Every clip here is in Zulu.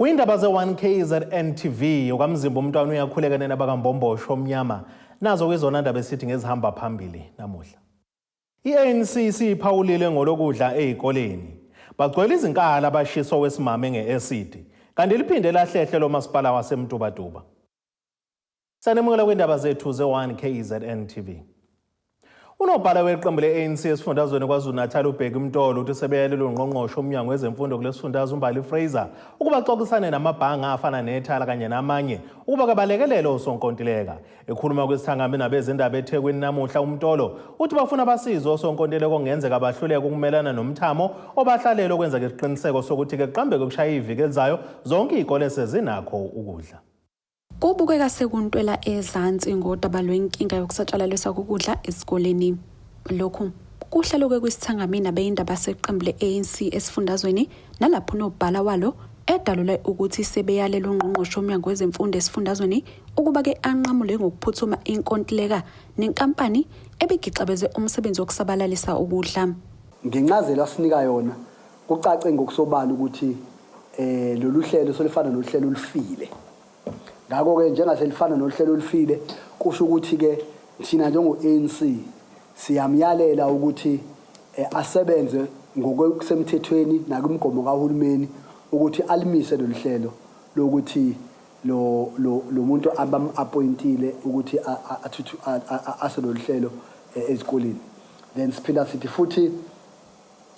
Kwindaba ze-1KZN TV okamzimba umntwana uyakhuleka nena bakambombosho omnyama nazo kwizona ndaba esithi ngezihamba phambili namuhla. I-ANC isiphawulile ngolokudla ezikoleni. Bagcwele izinkala abashisa owesimame nge-acid kanti liphinde lahlehle lo masipala waseMtubatuba. Sanemukela kwindaba zethu ze-1 KZN TV. Unobhala weqembu le-ANC esifundazweni KwaZulu-Natal uBheki Mtolo uthi sebeyalele ungqongqoshe umnyango wezemfundo kulesifundazwe uMbali Fraser ukuba axoxisane namabhange afana nethala kanye namanye ukuba kabalekelele osonkontileka. Ekhuluma kwisithangami nabezindaba eThekwini namuhla uMtolo uthi bafuna basize osonkontileka okungenzeka bahluleke ukumelana nomthamo obahlalele okwenza isiqiniseko sokuthi ke kuqambeke kushaya iviki elizayo zonke izikole sezinakho ukudla. Kubukeka sekuntwela ezansi ngodaba lwenkinga yokusatshalaliswa kokudla ezikoleni. Lokhu kuhlaluke kwisithangami nabeyindaba seqembu le-ANC esifundazweni nalapho unobhala walo edalule ukuthi sebeyalela ungqongqoshe womnyango wezemfundo esifundazweni ukuba-ke anqamule ngokuphuthuma inkontileka nenkampani ebigixabeze umsebenzi wokusabalalisa ukudla. Ngencazelo asinika yona kucace ngokusobala ukuthi eh lolu hlelo solifana nohlelo olufile. Ngakho-ke njengaselifana nohlelo olufile kusho ukuthi-ke thina njengo-ANC siyamyalela ukuthi eh, asebenze ngokusemthethweni nakwimigomo kahulumeni ukuthi alimise lolu hlelo lokuthi lo lo lo muntu abam-appointile ukuthi athuthu ase lolu hlelo eh, ezikoleni. Then siphinda sithi futhi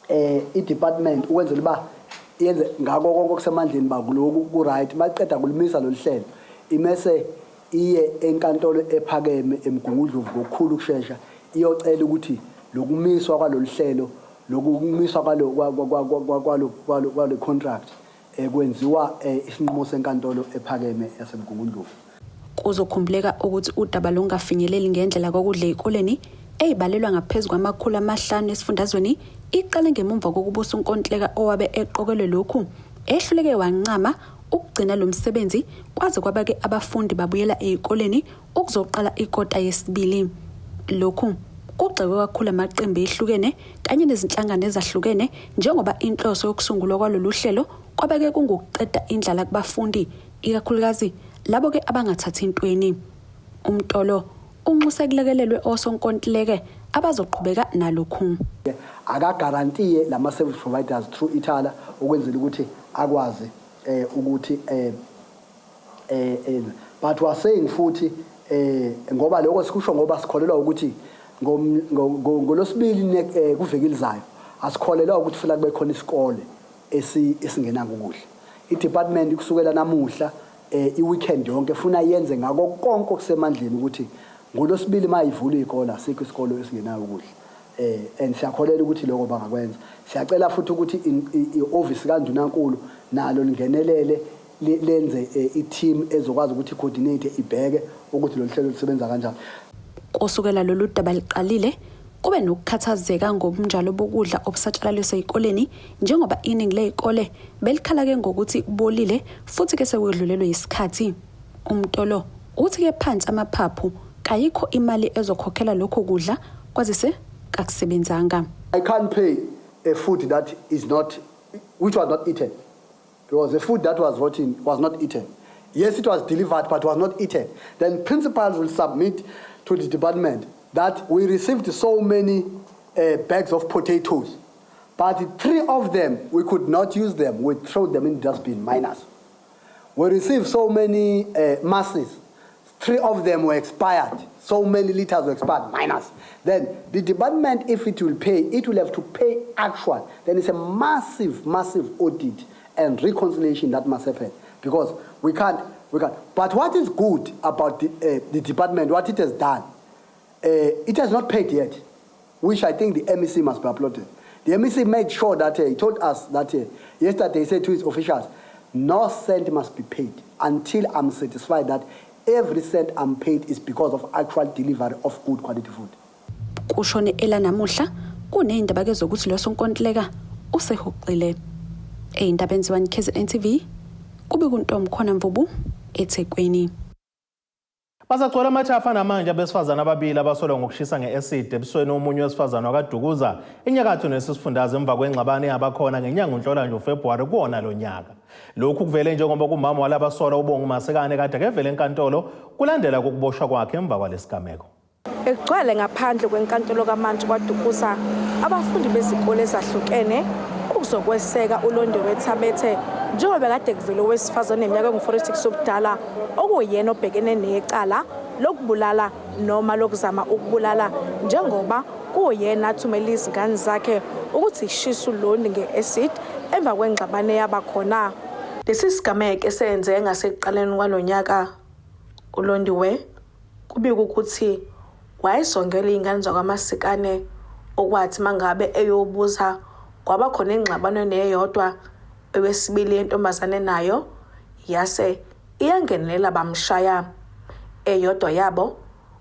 eh i-department ukwenzela uba yenze ngako konke okusemandleni ba kuloku ku-right baqeda kulimisa lolu hlelo imese iye enkantolo ephakeme eMgungundlovu ngokukhulu ukushesha iyocela ukuthi lokumiswa kwalolu hlelo lokumiswa kwalo kwalo kwalo kwalo contract eh, kwenziwa eh, isinqumo senkantolo ephakeme yaseMgungundlovu. Kuzokhumbuleka ukuthi udaba lokungafinyeleli ngendlela kokudla ezikoleni ezibalelwa ngaphezu kwama-500 esifundazweni iqale ngemumva kokubusa unkontileka owabe eqokelwe lokhu ehluleke wancama ukugcina lo msebenzi kwaze kwabake abafundi babuyela ezikoleni ukuzoqala ikota yesibili. Lokhu kugxekwe kakhulu amaqembu ehlukene kanye nezinhlangano ezahlukene njengoba inhloso yokusungulwa kwalolu hlelo kwabeke kungukuqeda indlala kubafundi ikakhulukazi labo-ke abangathathi intweni. UMtolo unxuse kulekelelwe osonkontileke abazoqhubeka nalokhu. Akagarantiye lama service providers through Ithala ukwenzela ukuthi akwazi eh ukuthi eh eh, eh but was saying futhi eh ngoba lokho sikusho ngoba sikholelwa ukuthi ngolosibili eh, kuveki elizayo asikholelwa ukuthi funa kube khona isikole esingenako ukudla. I-department kusukela namuhla eh, i-weekend yonke funa yenze ngako konke okusemandleni ukuthi ngolosibili mayivula izikole asikho isikole esingenayo ukudla eh and siyakholela ukuthi lokho bangakwenza. Siyacela futhi ukuthi i-office kaNdunankulu nalo lingenelele lenze eh, i-team ezokwazi ukuthi i-coordinate ibheke ukuthi lolu hlelo lusebenza kanjani. Kusukela lolu daba liqalile kube nokukhathazeka ngobunjalo bokudla obusatshalaliswa ezikoleni njengoba iningi lezikole belikhala-ke ngokuthi kubolile futhi-ke sekwedlulelwe yisikhathi. UMtolo uthi-ke phansi amaphaphu kayikho imali ezokhokhela lokho kudla kwazise kakusebenzanga. I can't pay a food that is not which was not eaten because the food that was rotten was not eaten. Yes, it was delivered, but was not eaten. Then principals will submit to the department that we received so many bags of potatoes, but 3 of them, we could not use them. We throw them in the dustbin, minus. We received so many masses. 3 of them were expired. So many liters were expired, minus. Then the department, if it will pay, it will have to pay actual. Then it's a massive, massive audit and reconciliation that must happen because we can't, we can't. But what is good about the department, what it has done, it has not paid yet, which I think the MEC must be applauded. The MEC made sure that he told us that yesterday, he said to his officials, no cent must be paid until I'm satisfied that every cent I'm paid is because of actual delivery of good quality food. Kushone elanamuhla kunezindaba ke zokuthi lo sonkontileka usehoxile. Eyindaba enziwa KZN TV kube kuNtombi khona Mvubu eThekwini. Basagcwele amathafa namanje abesifazane ababili abasolwa ngokushisa nge-acid ebusweni omunye wesifazane wakaDukuza enyakatho nesifundazwe emva kwengxabano eyabakhona ngenyanga uNhlolanja uFebruwari kuwona lo nyaka. Lokhu kuvele njengoba kumama walabasolwa uBongi Masekane kade kevele enkantolo kulandela kokuboshwa kwakhe emva kwalesigameko. Bekugcwele ngaphandle kwenkantolo kaMantshi KwaDukuza abafundi bezikole ezahlukene ukuzokweseka uLondiwe Thabethe njengoba kade kuvele owesifazane oneminyaka engu-46 ubudala okuwuyena obhekene necala lokubulala noma lokuzama ukubulala njengoba kuwuyena athumele izingane zakhe ukuthi zishise uLondi nge-acid emva kwengxabano eyaba khona. Lesi sigameko esenzeke ngasekuqaleni kwalo nyaka uLondiwe Kubikwa ukuthi wayesongela iy'ngane zakwaMasikane okwathi mangabe eyobuza kwaba khona ingxabano neyodwa owesibili yentombazane nayo yase iyangenelela bamshaya. Eyodwa yabo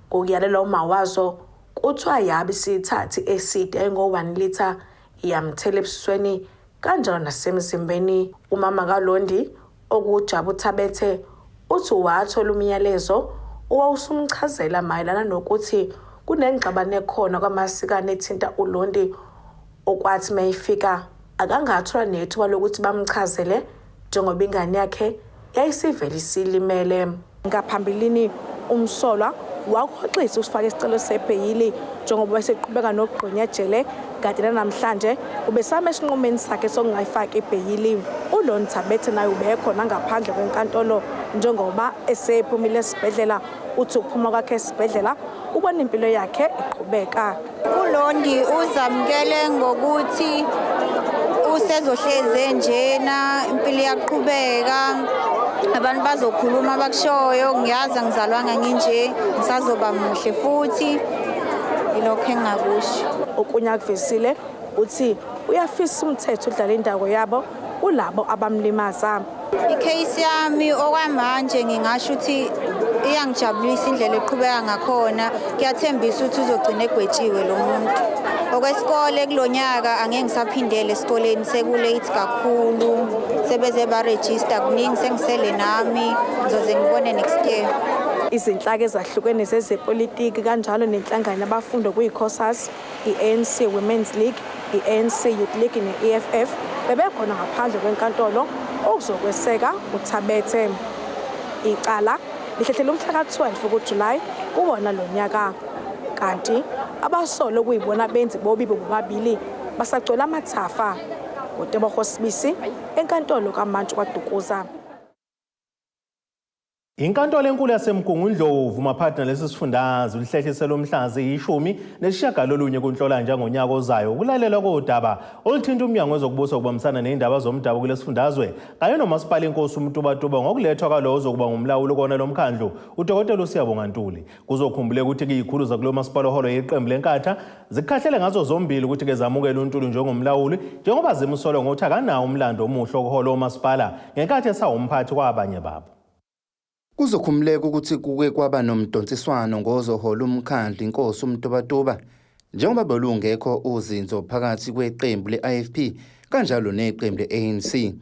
ngokuyalelwa umawazo kuthiwa yabe isithatha i-acid engo-1 litre yamthela ebusweni kanjalo nasemzimbeni. Umama kaLondi okuwuJabu Thabethe, uthi wathola umyalezo owawusumchazela mayelana nokuthi kunengxabano ekhona kwaMasikane ethinta uLondi, okwathi mayefika akangathola nethuba lokuthi bamchazele njengoba ingane yakhe yayisivele isilimele. Ngaphambilini umsolwa wakuhoxisa usifaka isicelo sebheyili njengoba eseqhubeka nokugqunya ejele kanti nanamhlanje ubesame esinqumeni sakhe sokungayifaki ibheyili. ULon Thabethe naye ubekhona ngaphandle kwenkantolo njengoba esephumile esibhedlela. Uthi ukuphuma kwakhe esibhedlela ubona impilo yakhe iqhubeka. ULondi uzamukele ngokuthi usezohleze njena impilo iyaqhubeka abantu bazokhuluma abakushoyo ngiyazi angizalwanga nginje ngisazoba muhle futhi ilokho engingakusho. Okunye akuvezile uthi uyafisa umthetho udlala indawo yabo kulabo abamlimaza. I-case yami okwamanje ngingasho ukuthi iyangijabulisa indlela eqhubeka ngakhona kuyathembisa ukuthi uzogcina egwetshiwe lo muntu. Okwesikole kulo nyaka angeke ngisaphindele esikoleni seku-late kakhulu sebeze barejista kuningi sengisele nami ngizoze ngibone next year. Izinhlaka ezahlukene zezepolitiki kanjalo nenhlangano yabafundi okuyi-COSAS, i-ANC Women's League, i-ANC Youth League ne-EFF bebekhona ngaphandle kwenkantolo ukuzokweseka uThabethe. Icala lihlehlele umhla ka-12 kuJulayi kuwona lo nyaka. Kanti abasolwa okuyibona benzi bobibi bobabili basagcwele amathafa. NguTebogo Sibisi enkantolo kaMantshi KwaDukuza. Inkantolo enkulu yaseMgungundlovu maphakathi nalesi sifundazwe lihlehlisele umhla ziyishumi nesishiyagalolunye kuNhlolanja ngonyaka ozayo ukulalelwa kodaba oluthinta umnyango wezokubusa ukubambisana ney'ndaba zomdabu kulesi sifundazwe kanye nomasipala inkosi uMtubatuba ngokulethwa kwalowo ozokuba ngumlawuli kona lo mkhandlu uDokotela uSiyabonga Ntuli. Kuzokhumbuleka ukuthi kuyikhulu zakulo masipala oholwa yiqembu leNkatha zikhahlele ngazo zombili ukuthi ke zamukele uNtuli njengomlawuli njengoba zimsola ngokuthi akanawo umlando omuhle wokuhola omasipala ngenkathi esawumphathi kwabanye babo. Kuzokhumuleka ukuthi kuke kwaba nomdonsiswano ngozohola umkhandlu inkosi uMtubatuba njengoba belungekho uzinzo phakathi kweqembu le-IFP kanjalo neqembu le-ANC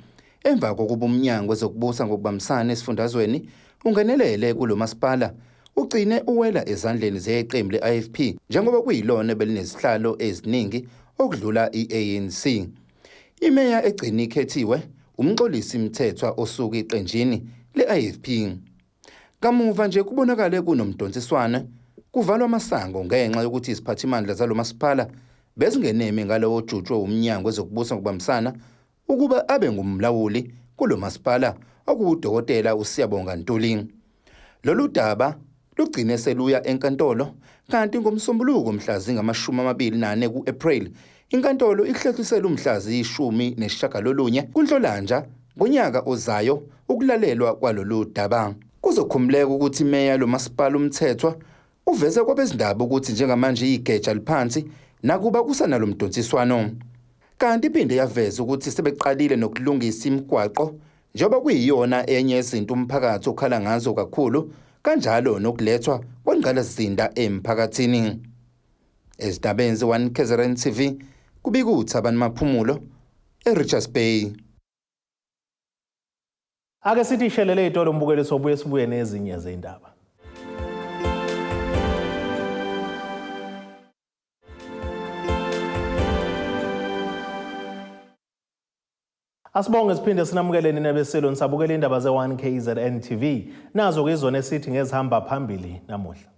emva kokuba umnyango wezokubusa ngokubambisana esifundazweni ungenelele kulo masipala ugcine uwela ezandleni zeqembu le-IFP njengoba kuyilona ebelinezihlalo eziningi okudlula i-ANC. Imeya egcine ikhethiwe uMxolisi Mthethwa osuka eqenjini le-IFP. Kamuva nje kubonakale kunomdonsiswano kuvalwa amasango ngenxa yokuthi iziphathimandla zalo masipala bezingeneme ngalowo ojutshwe umnyango wezokubusa ngokubambisana ukuba abe ngumlawuli kulo masipala okuwudokotela uSiyabonga Ntuli. Lolu daba lugcine seluya enkantolo kanti ngoMsombuluko mhla zingama-24 ku-April inkantolo ihlehlisele umhla ziyi-19 kuNhlolanja ngonyaka ozayo ukulalelwa kwalolu daba. Kuzokhumuleka ukuthi imeya lomasipala uMthethwa uveze kwabezindaba ukuthi njengamanje igeja liphansi nakuba kusanalo mdonsiswano. Kanti iphinde yaveza ukuthi sebeqalile nokulungisa imigwaqo njengoba kuyiyona enye yezinto umphakathi okhala ngazo kakhulu kanjalo nokulethwa kwengqalasizinda emphakathini. Ezindabeni ze-1 KZN TV kubika uThabani Maphumulo eRichards Bay. Ake sithi ishelele itolo mbukeli sobuye sibuye nezinye zendaba. Asibonge siphinde sinamukele nina besilo nisabukela indaba ze-1 KZN TV. Nazo ke izona esithi ngezihamba phambili namuhla.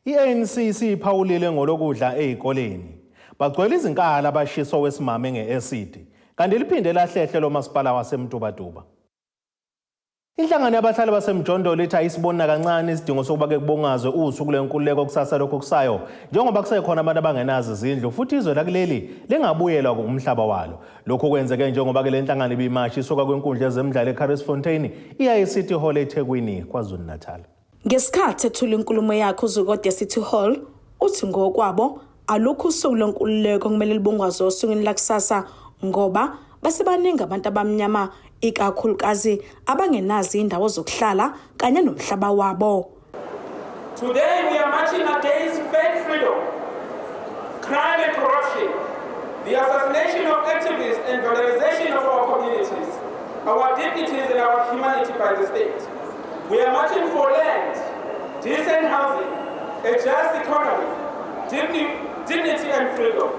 I-ANC isiphawulile ngolokudla ezikoleni. Bagcwele izinkala abashiswa wesimame nge-acid. Kanti liphinde lahlehle lo masipala waseMtubatuba. Inhlangano yabahlali basemjondolo ithi ayisiboni kancane isidingo sokuba ke kubungazwe usuku lwenkululeko kusasa lokho kusayo, njengoba kusekhona abantu abangenazo izindlu futhi izwe lakuleli lingabuyelwa umhlaba walo. Lokhu kwenzeke njengoba ke le nhlangano ibimashi isuka kwinkundla yezemidlalo eCarisfontein iya eCity Hall eThekwini, KwaZulu-Natal. Ngesikhathi ethula inkulumo yakhe uZikode City Hall, uthi ngokwabo alukho usuku lwenkululeko kumele libungazwe osukwini lakusasa, ngoba basebaningi abantu abamnyama, ikakhulukazi abangenazo indawo zokuhlala kanye nomhlaba wabo. Today we are marching against fake freedom, crime and corruption, the assassination of activists and vandalization of our communities, our dignities and our humanity by the state. We are marching for land, decent housing, a just economy, dignity and freedom.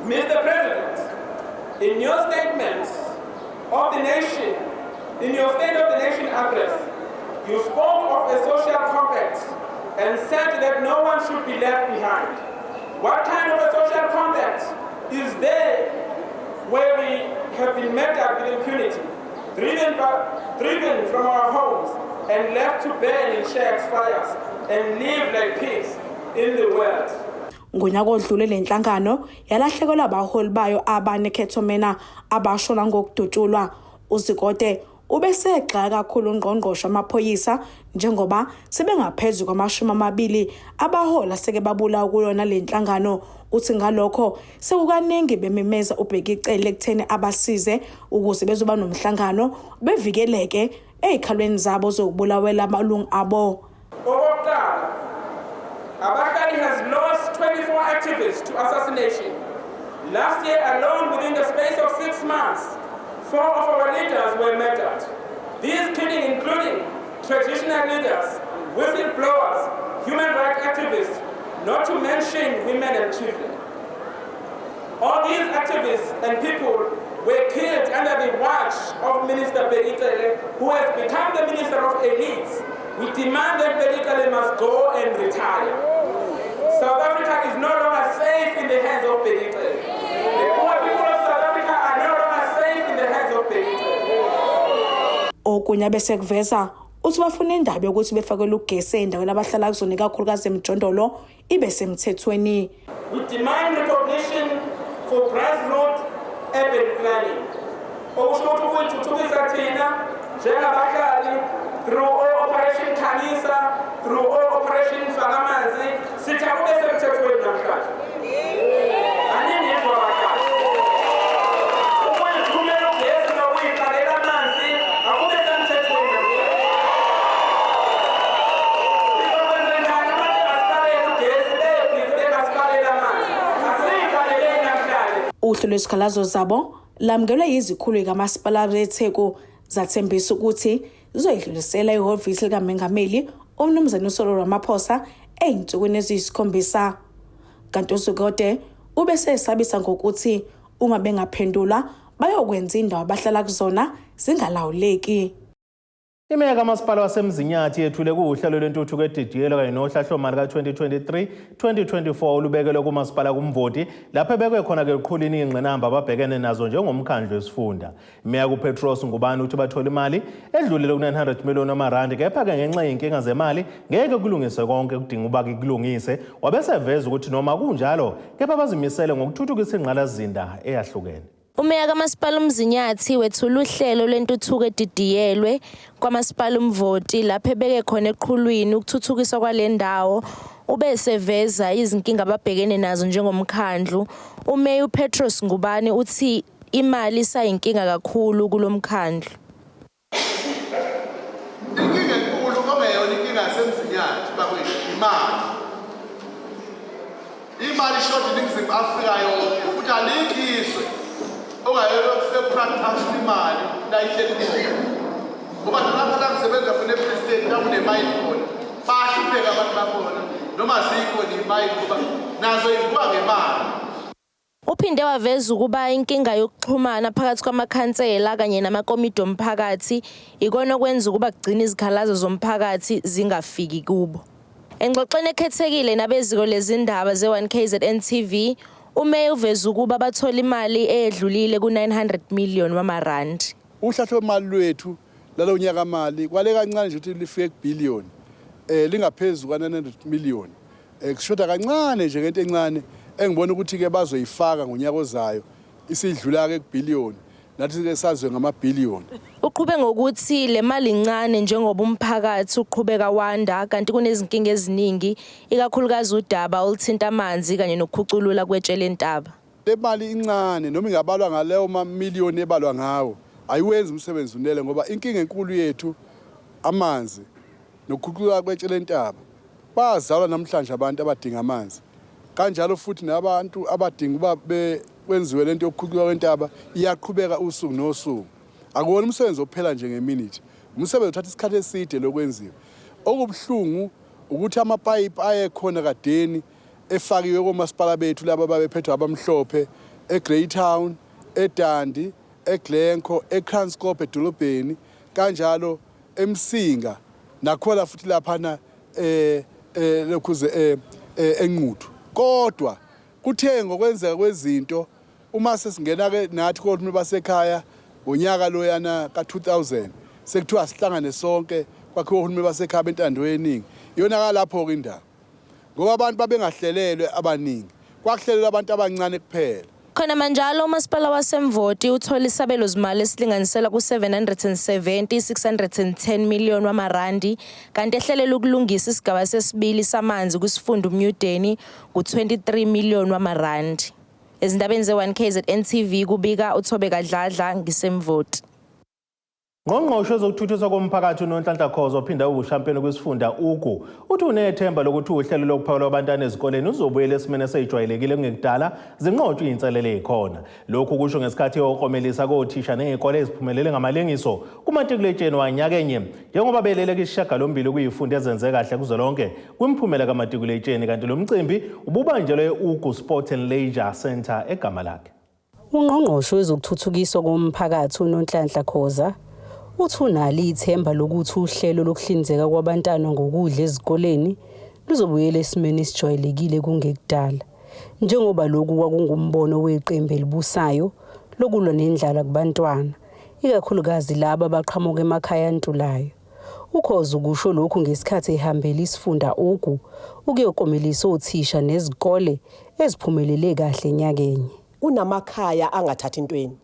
Mr. President, in your statement of the nation, in your State of the Nation address, you spoke of a social compact and said that no one should be left behind. What kind of a social compact is there where we have been murdered with impunity, driven from our homes and left to burn in shacks fires and live like pigs in the world? Ngonyaka odlule le nhlangano yalahlekelwa abaholi bayo abane Cato Manor abashona ngokudutshulwa. UZikode ubesegxeka kakhulu ungqongqoshe wamaphoyisa, njengoba sebengaphezu kwama-20 abahola seke babulawa kuyona le nhlangano. Uthi ngalokho sekukaningi bememeza uBheki Cele ekutheni abasize ukuze bezoba nomhlangano, bevikeleke ey'khalweni zabo zokubulawela amalungu abo. Okokuqala, Abahlali has lost 24 activists to assassination. Last year alone, within the space of 6 months, four of our leaders were murdered. These killing including traditional leaders, whistleblowers, human rights activists, not to mention women and children. All these activists and people were killed under the watch of Minister Bheki Cele, who has become the Minister of Elites. We demand that Bheki Cele must go and retire. South Africa is no longer safe in the hands of Bheki Cele. The poor people of South Africa are no longer safe in the hands of Bheki Cele. Okunye bese kuveza uthi bafuna indaba yokuthi befakelwe ugesi ey'ndaweni abahlala kuzona, ikakhulukazi emjondolo, ibe semthethweni. We demand recognition for grassroots urban planning. Okusho ukuthi ukuyithuthukisa thina njengabahlali through all Operation Khanyisa, through all Operation Fakamanzi, sithi akube semthethweni namhlanje. Aningizwa bahlali. Ukuyithumela ugesi nokuyifakela amanzi akube semthethweni namhlanje. Sizokwenzenjani uma bengasifakeli ugesi, bebhizi bengasifakeli amanzi? Asiyifakeleni namhlanje. Uhlu lwezikhalazo zabo lamukelwe yizikhulu zikamasipala weTheku, zathembisa ukuthi zizoyidlulisela ehhovisi likamengameli umnumzane uCyril Ramaphosa ey'nsukwini eziyisikhombisa. Kanti uZikode ubesesabisa ngokuthi uma bengaphendulwa bayokwenza indawo abahlala kuzona zingalawuleki. Imeya kamasipala waseMzinyathi yethule kuhlelo lwentuthuko edidiyelwe kanye nohlahlomali ka-2023-2024 olubekelwe kumasipala kuMvoti, lapho ebekwe khona-ke eqhulwini iy'ngqinamba ababhekene nazo njengomkhandlu wesifunda. Imeya kuPetros Ngubane uthi bathola imali edlulele ku-900 million amarandi, kepha-ke ngenxa yey'nkinga zemali ngeke kulungise konke kudinga uba-ke kulungise. Wabeseveza ukuthi noma kunjalo kepha bazimisele ngokuthuthukisa ingqalasizinda eyahlukene. Umeya kaMasipala uMzinyathi wethula uhlelo lwentuthuko edidiyelwe kwaMasipala uMvoti, lapho ebeke khona eqhulwini ukuthuthukiswa kwale ndawo. Ube eseveza izinkinga ababhekene nazo njengomkhandlu. Umeya uPetros Ngubane uthi imali isayinkinga kakhulu kulo mkhandlu. Inkinga enkulu ongeyona inkinga yaseMzinyathi bakwethu, imali. Imali ishoda iNingizimu Afrika yonke, futhi alikho izwe ongayona kusepractice imali la ihleli khona, ngoba nalapha la ngisebenza khona e-Free State, la kunemayini khona, bayahlupheka abantu bakhona noma zikho ney'mayini, ngoba nazo yivuka ngemali. Uphinde waveza ukuba inkinga yokuxhumana phakathi kwamakhansela kanye namakomidi omphakathi ikona okwenza ukuba kugcine izikhalazo zomphakathi zingafiki kubo. Engxoxweni ekhethekile nabeziko lezindaba ze-1KZN TV, uMeya uveza ukuba bathola imali eyedlulile ku-900 million wamarandi. Uhlahlo-mali lwethu lalo nyaka mali kwale kancane nje ukuthi lifike kubhiliyoni lingaphezu kwa-900 million. Kushoda kancane nje ngento encane engibona ukuthi-ke bazoyifaka ngonyaka ozayo isidlula-ke kubhiliyoni, nathi-ke sazwe ngamabhiliyoni. Uqhube ngokuthi le mali incane njengoba umphakathi uqhubeka wanda kanti kunezinkinga eziningi, ikakhulukazi udaba oluthinta amanzi kanye nokukhuculula kwetshe lentaba. Le mali incane noma ingabalwa ngaleyo mamiliyoni ebalwa ngawo, ayiwenzi umsebenzi unele ngoba inkinga enkulu yethu amanzi nokukhuculula kwetshe lentaba. Bayazalwa namhlanje abantu abadinga amanzi, kanjalo futhi nabantu abadinga ukuba kwenziwe lento yokukhuculula kwentaba iyaqhubeka usuku nosuku. Akuwona umsebenzi ophela nje ngeminithi, umsebenzi othatha isikhathi eside lokwenziwa. Okubuhlungu ukuthi amapayipi ayekhona kadeni efakiwe komasipala bethu laba babephethwe abamhlophe eGreytown, eDundee, eGlencoe, eKranskop edolobheni, kanjalo eMsinga nakhona futhi laphana lokhuze eNquthu. Kodwa kuthe ngokwenzeka kwezinto uma sesingena ke nathi kohulumeni basekhaya ngonyaka loyana ka-2000 sekuthiwa sihlangane sonke kwakhiwa ohulumeni basekhaya bentando yeningi, iyona lapho-ke indaba ngoba abantu babengahlelelwe abaningi, kwakuhlelelwe abantu abancane kuphela. Khona manjalo umasipala waseMvoti uthola isabelo zimali esilinganiselwa ku-770 610 million wamarandi kanti ehlelela ukulungisa isigaba sesibili samanzi kwisifunda uMnyudeni ku-23 million wamarandi. Ezindabeni ze-1KZN TV kubika uThobeka Dladla ngiseMvoti. Ngqongqoshe wezokuthuthukiswa komphakathi uNonhlanhla Khoza ophinda ubushampiyoni kwisifunda Ugu uthi unethemba lokuthi uhlelo lokuphakelwa abantwana ezikoleni uzobuyela esimeni esejwayelekile kungekudala zinqotshwe iy'nselele ey'khona. Lokhu kusho ngesikhathi eyoklomelisa kothisha ney'kole eziphumelele ngamalengiso kumatikuletsheni wanyakenye njengoba belele kwisishiyagalombili kuyifunda ezenze kahle kuzwelonke kwimiphumela kamatikuletsheni, kanti lo mcimbi ububanjelwe e-Ugu Sport and Leisure Centre eGamalakhe. Ungqongqoshe wezokuthuthukiswa komphakathi uNonhlanhla Khoza uthi unalo ithemba lokuthi uhlelo lokuhlinzeka kwabantwana ngokudla ezikoleni luzobuyela esimeni esijwayelekile kungekudala, njengoba lokhu kwakungumbono weqembu elibusayo lokulwa nendlala kubantwana, ikakhulukazi laba abaqhamuka emakhaya antulayo. UKhoza ukusho lokhu ngesikhathi ehambela isifunda Ugu ukuyoklomelisa othisha nezikole eziphumelele kahle nyakenye. Kunamakhaya angathathi intweni,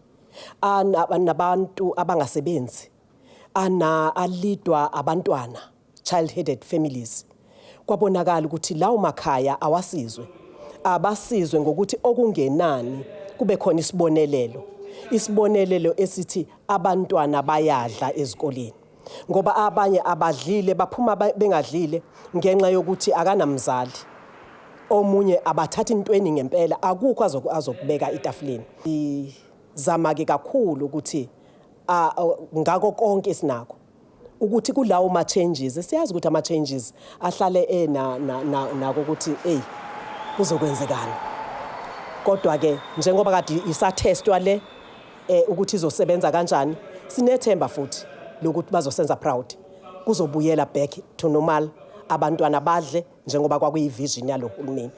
nabantu abangasebenzi, ana alidwa abantwana, child headed families. Kwabonakala ukuthi lawo makhaya awasizwe, abasizwe ngokuthi okungenani kube khona isibonelelo esithi abantwana bayadla ezikoleni, ngoba abanye abadlile, baphuma bengadlile ngenxa yokuthi akanamzali, omunye abathatha intweni ngempela, akukho azokubeka etafuleni. Izama ke kakhulu ukuthi ngako konke sinako ukuthi kulawo ma changes, siyazi ukuthi ama changes ahlale ena nako ukuthi hey kuzokwenzekani, kodwa ke njengoba kade isatestwa le ukuthi izosebenza kanjani, sinethemba futhi lokuthi bazosenza proud, kuzobuyela back to normal, abantwana badle njengoba kwakuyivision yalo hulumeni.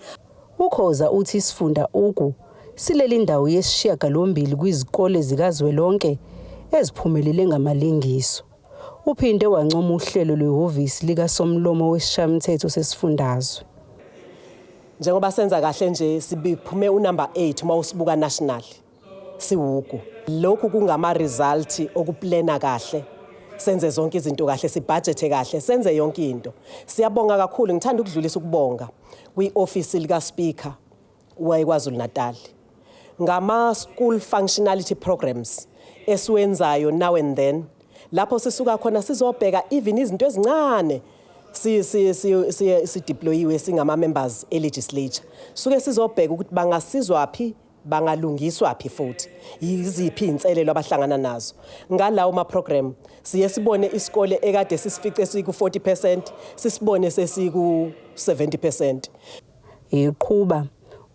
UKhoza uthi isifunda Ugu sileli indawo yesishiyagalombili kwizikole zikazwelonke eziphumelele ngamalengiso. Uphinde wancoma uhlelo lwehhovisi likaSomlomo wesishayamthetho sesifundazwe. Njengoba senza kahle nje, sibiphume unumber 8 uma usibuka national siwugu. Lokhu kungama result okuplana kahle, senze zonke izinto kahle, sibudgete kahle, senze yonke into. Siyabonga kakhulu, ngithanda ukudlulisa ukubonga kwi-office lika Speaker wayeKwaZulu Natal ngama school functionality programs esiwenzayo now and then, lapho sisuka khona sizobheka even izinto ezincane. Si si si si sideployiwe singama members e legislature, suke sizobheka ukuthi bangasizwa phi, bangalungiswa phi, futhi yiziphi inselelo abahlangana nazo. Ngalawo ma program siye sibone isikole ekade sisifice siku 40% sisibone sesiku 70%. Eqhuba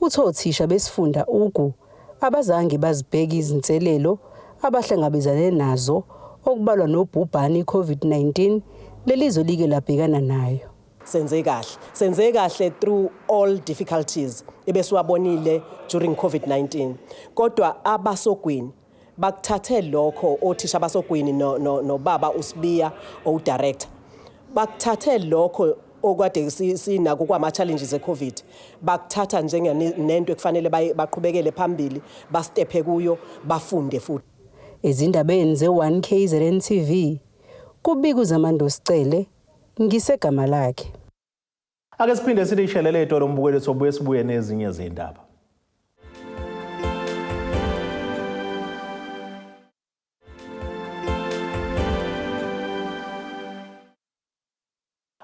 uthi othisha besifunda Ugu Abazange bazibheke izinselelo abahlangabezane nazo okubalwa nobhubhane i-COVID-19 lelizwe like labhekana nayo. Senze kahle, senze kahle through all difficulties ebesiwabonile during COVID-19, kodwa abasogwini bakuthathe lokho, othisha basogwini nobaba no, no uSibiya owu-director bakuthathe lokho okade sinako kwama-challenges e-COVID, bakuthatha njengenento ekufanele baqhubekele phambili, bastephe kuyo, bafunde futhi. Ezindabeni ze-1 KZN TV, kubika uZamando Sicele, ngisegama lakhe. Ake siphinde silishelele itolo mbukeli, sobuye sibuye nezinye zindaba.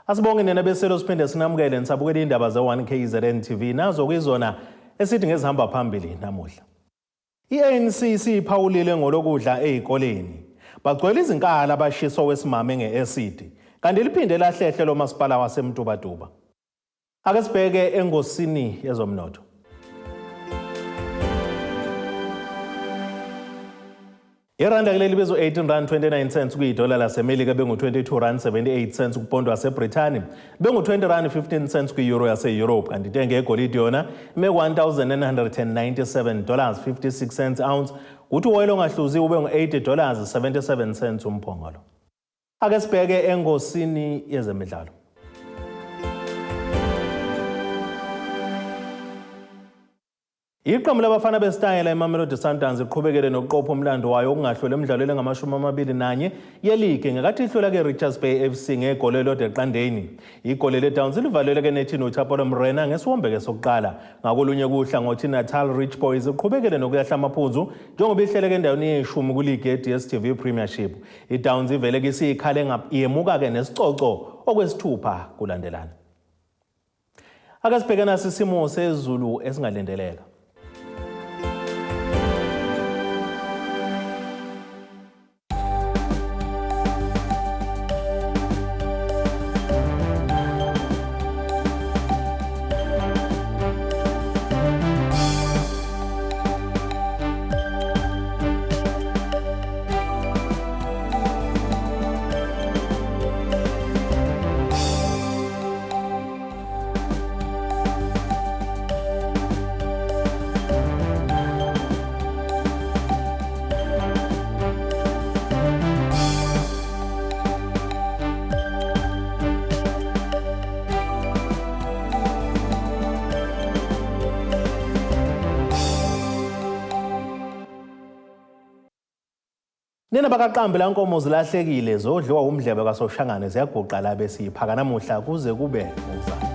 Asibonge nina beselo, siphinde sinamukele nisabukela indaba ze-1 KZN TV, nazo kuyizona esithi ngezihamba phambili namuhla. I-ANC isiphawulile ngolokudla ezikoleni. Bagcwele izinkala abashiswa wesimame nge-acid, kanti liphinde lahlehle lo masipala waseMtubatuba. Ake sibheke engosini yezomnotho. Iranda kuleli bizo 18 rand 29 cents kuyidola laseMelika, bengu-22 rand 78 cents kupondo waseBrithani, bengu-20 rand 15 cents kwi-euro yase-Europe, kanti intengo yegolide yona ime ku-1997 dollars 56 cents ounce, kuthi uwoyela ongahluziwe ube ngu-80 dollars 77 cents umphongolo. Ake sibheke engosini yezemidlalo. Iqembu labafana besitayela iMamelodi Sundowns iqhubekele nokuqopha umlando wayo okungahluli emidlalweni engamashumi 21 yeligi ngekathi ihlula-ke Richards Bay FC ngegoli elilodwa eqandeni. Igoli le-Downs livaleleke nethini uThapelo Morena ngesiwombe-ke sokuqala. Ngakolunye kuhlangothi Natal Rich Boys iqhubekele nokuyahla amaphuzu njengoba ihleleke endaweni yeshumi kuligi ye-DStv Premiership. I-Downs ivele-ke isiyikhale yemuka-ke nesicoco okwesithupha kulandelana. Ake sibheke nasi isimo sezulu esingalindeleka. Nina bakaqambi la nkomo zilahlekile zodliwa umdlebe kaSoshangane, ziyaguqa la besiyiphaka namuhla kuze kube ngokuzayo.